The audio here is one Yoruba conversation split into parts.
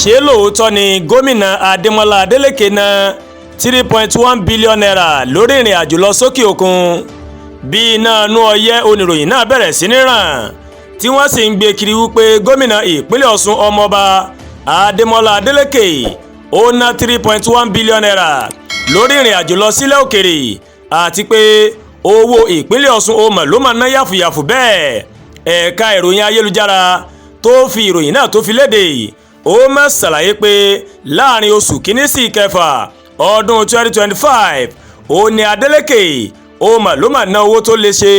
Ṣé lóòótọ́ ni Gómìnà Adémọlá Adélèké ná ₦3.1 billion lórí ìrìn àjò lọ sókè òkun? Bí iná inú ọyẹ́, oníròyìn náà bẹ̀rẹ̀ sí ní ràn, tí wọ́n sì ń gbé kiri wípé gómìnà ìpínlẹ̀ Ọ̀ṣun, Ọmọọba Adémọlá Adélèké, ó ná ₦3.1 billion lórí ìrìn àjò lọ sílẹ̀ òkèrè, àti pé owó ìpínlẹ̀ Ọ̀ṣun ó mọ̀ ló máa ná yàfùyàfù bẹ́ẹ̀. Ẹ̀ka ìròyìn ayélujára tó fi ìròyìn náà tó fi léde, ó má ṣàlàyé pé láàrin oṣù kínní sí ìkẹfà ọdún 2025, ó ní Adeleke ó mà ló mà ná owó tó lè ṣe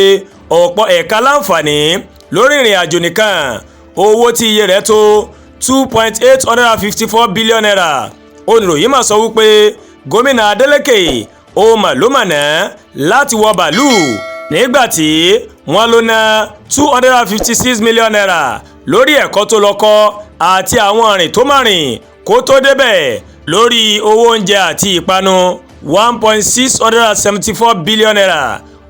ọ̀pọ̀ ẹ̀ka láǹfààní lórí ìrìn àjò nìkan, owó tí iye rẹ̀ tó ₦2.854 billion. Oníròyìn mà sọ wípé gómìnà Adeleke ó mà ló mà ná láti wọ bàálù, nígbà tí wọ́n ló ná ₦256 million lórí ẹ̀kọ́ tó lọ kọ́ àti àwọn ìrìn tó má rìn kó tó débẹ̀, lórí owó oúnjẹ àti ìpanu ₦1.674 billion.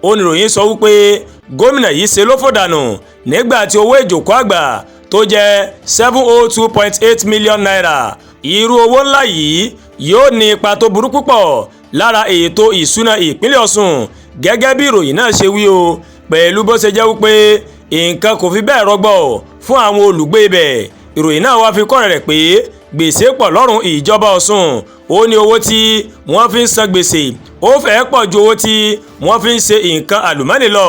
Oníròyìn sọ wípé gómìnà yìí ṣe ló fòdànù, nígbà tí owó ìjókòó àgbà tó jẹ́ ₦702.8 million. Irú owó ńlá yìí yóò ní ipa tó burú púpọ̀ lára ètò ìṣúná ìpínlẹ̀ Ọ̀ṣun, gẹ́gẹ́ bí ìròyìn náà ṣe wí o, pẹ̀lú bó ṣe jẹ́ wípé nǹkan kò fi bẹ́ẹ̀ rọgbọ fún àwọn olùgbé ibẹ̀. Ìròyìn náà wá fi kọ́ rẹ̀ pé gbèsè pọ̀ lọ́rùn ìjọba Ọ̀ṣun. Ó ní owó tí wọ́n fi ń san gbèsè ó fẹ́ẹ́ pọ̀ ju owó tí wọ́n fi ń ṣe nǹkan àlùmọ́nì lọ.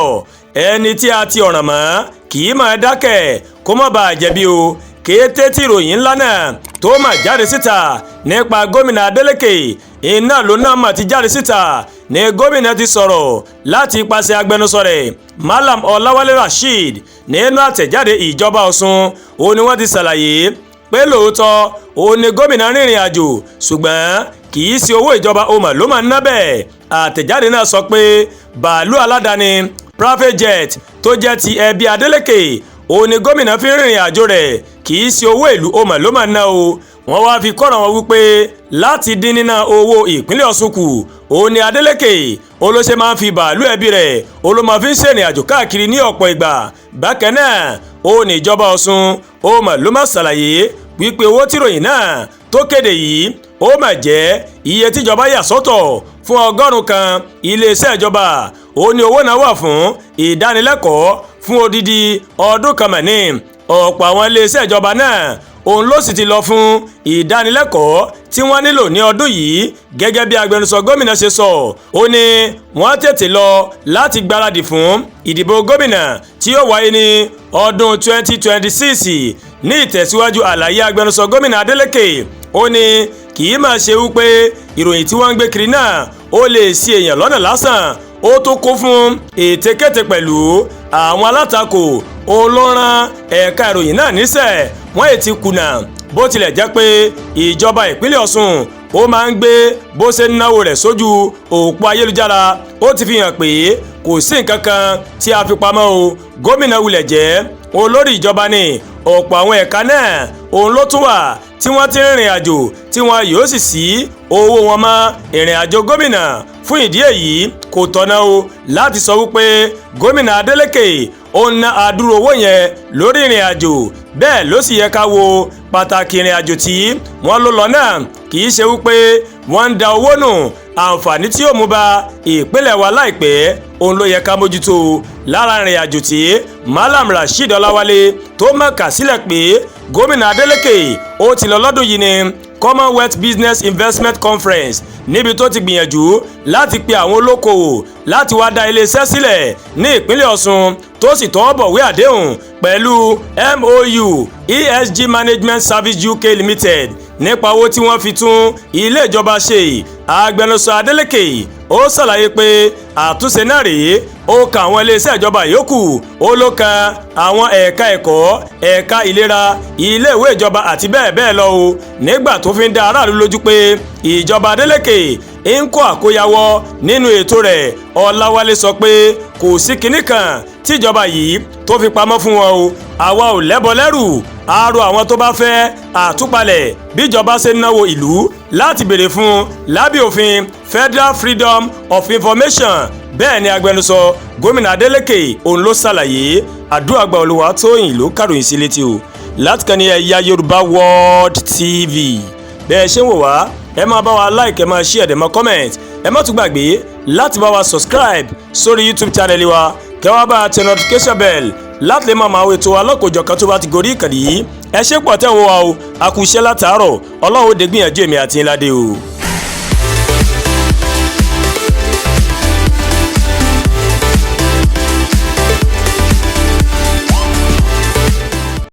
Ẹni tí a ti ọ̀ràn mọ́ kì í máa dákẹ́ kó má bàa jẹ̀bi o. Kété tí ìròyìn ńlá náà tó mà jáde síta nípa gómìnà Adeleke, iná ló náà mà ti jáde síta ní gómìnà ti sọ̀rọ̀ láti ipasẹ̀ agbẹnusọ rẹ̀, Malam Ọláwálé Rasheed. Nínú àtẹ̀jáde ìjọba Ọ̀ṣun, ó ní wọ́n ti ṣàlàyé pé lóòótọ́ ó ní gómìnà rìnrìn àjò, ṣùgbọ́n kì í ṣe owó ìjọba ọmọ ló máa ń ná bẹ́ẹ̀. Àtẹ̀jáde náà sọ pé bàálù aládàáni, private jet, tó jẹ́ ti ẹbí Adeleke ó ní gómìnà fi rìnrìn àjò rẹ̀, kì í ṣe owó ìlú ọmọ ló máa ń ná o. Wọ́n wá fi kọ́ràn wọn wípé láti dín níná owó ìpínlẹ̀ Ọ̀ṣun kù, ó ní Adeleke olóṣè máa ń fi bàálù ẹbí rẹ̀ ó ló máa fi ń ṣèrìn àjò káàkiri ní ọ̀pọ̀ ìgbà. Bákan náà, ó ní ìjọba Ọ̀ṣun ó mà ló má ṣàlàyé wípé owó tìròyìn náà tó kéde yìí ó mà jẹ́ iye tíjọba yà sọ́tọ̀ fún 100 iléeṣẹ́ ìjọba. Ó ní owó náà wà fún ìdánilẹ́kọ̀ọ́ fún odidi ọdún kan mọ̀ ní. Ọ̀pọ̀ àwọn iléeṣẹ́ ìjọba náà òun ló sì ti lọ fún ìdánilẹ́kọ̀ọ́ tí wọ́n nílò ní ọdún yìí. Gẹ́gẹ́ bí agbẹnusọ gómìnà ṣe sọ, ó ní wọ́n tètè lọ láti gbáradì fún ìdìbò gómìnà tí yóò wáyé ní ọdún 2026. Ní ìtẹ̀síwájú àlàyé agbẹnusọ gómìnà Adeleke, ó ní kì í máa ṣe wípé ìròyìn tí wọ́n ń gbé kiri náà ó lè ṣì èèyàn lọ́nà lásán, ó tún kún fún ètekéte pẹ̀lú. Àwọn alátakò olóran ẹ̀ka ìròyìn náà níṣẹ́ wọ́n ètí kùnà. Bó tilẹ̀ jẹ́ pé ìjọba ìpínlẹ̀ Ọ̀ṣun ó máa ń gbé bó ṣe ń náwó rẹ̀ sójú òpó ayélujára, ó ti fi hàn pé kò sí nǹkan kan tí a fi pamọ́ o. Gómìnà wulẹ̀ jẹ́ olórí ìjọba ní ọ̀pọ̀ àwọn ẹ̀ka náà, òun ló tún wà tí wọ́n ti rìnrìn àjò tí wọn yóò sì sí owó wọn mọ́ ìrìn àjò gómìnà. Fún ìdí èyí, kò tọ̀nà o láti sọ wípé gómìnà Adeleke ó ń ná àdúró owó yẹn lórí ìrìn àjò. Bẹ́ẹ̀ ló sì yẹ ká wo pàtàkì ìrìn àjò tí wọ́n ló lọ náà. Kì í ṣe wípé wọ́n ń da owó nù. Àǹfààní tí yóò mú bá ìpínlẹ̀ wa láìpẹ́, òun ló yẹ ká mójútó. Lára ìrìn àjò tí Malam Rasheed Ọláwálé tó mọ̀ọ́kà sílẹ̀ pé gómìnà Adeleke ó ti lọ lọ́dún yìí ni Commonwealth Business Investment Conference, níbi tó ti gbìyànjú láti pe àwọn olókoòwò láti wá dá iléeṣẹ́ sílẹ̀ ní ìpínlẹ̀ Ọ̀ṣun, tó sì tọwọ́ bọ̀wé àdéhùn pẹ̀lú MOU ESG Management Service UK Limited nípa owó tí wọ́n fi tún ilé ìjọba ṣe. Agbẹnusọ Adeleke ó ṣàlàyé pé àtúnṣe náà rèé, ó kan àwọn iléeṣẹ́ ìjọba yòókù, ó ló kan àwọn ẹ̀ka ẹ̀kọ́, ẹ̀ka ìlera, iléèwé ìjọba àti bẹ́ẹ̀ bẹ́ẹ̀ lọ o. Nígbà tó fi ń dá aráàlú lójú pé ìjọba Adeleke ń kó àkóyawọ́ nínú ètò rẹ̀, Ọláwálé sọ pé kò sí kinní kan tíjọba yìí tó fi pamọ́ fún wọn o. Àwa ò lẹ́bọ lẹ́rù. Àrò àwọn tó bá fẹ́ àtúpalẹ̀ bíjọba ṣe ń náwó ìlú láti béèrè fún lábẹ́ òfin Federal Freedom of Information. Bẹ́ẹ̀ ni agbẹnusọ gómìnà Adeleke òun ló ṣàlàyé. Àdúràgbà Olúwatóyìn ló kàròyìn sí létí o. Láti kàn ní Ẹ̀yà Yorùbá World TV. Bẹ́ẹ̀ ṣe ń wò wá, ẹ máa bá wa like, ẹ máa share, ẹ máa comment. Ẹ má tún gbàgbé láti bá wa subscribe sórí YouTube channel wa, kẹ́ wá bá tẹ notification bell láti lè máa wo ètò alọ́kòjọ̀kan tó bá ti gorí ìkànnì yìí. Ẹ ṣé pọ̀ tẹ́ ń wò wá o. A kú iṣẹ́ látàárọ̀. Ọlọ́run ó dé gbìyànjú èmi àti ńlá dé o.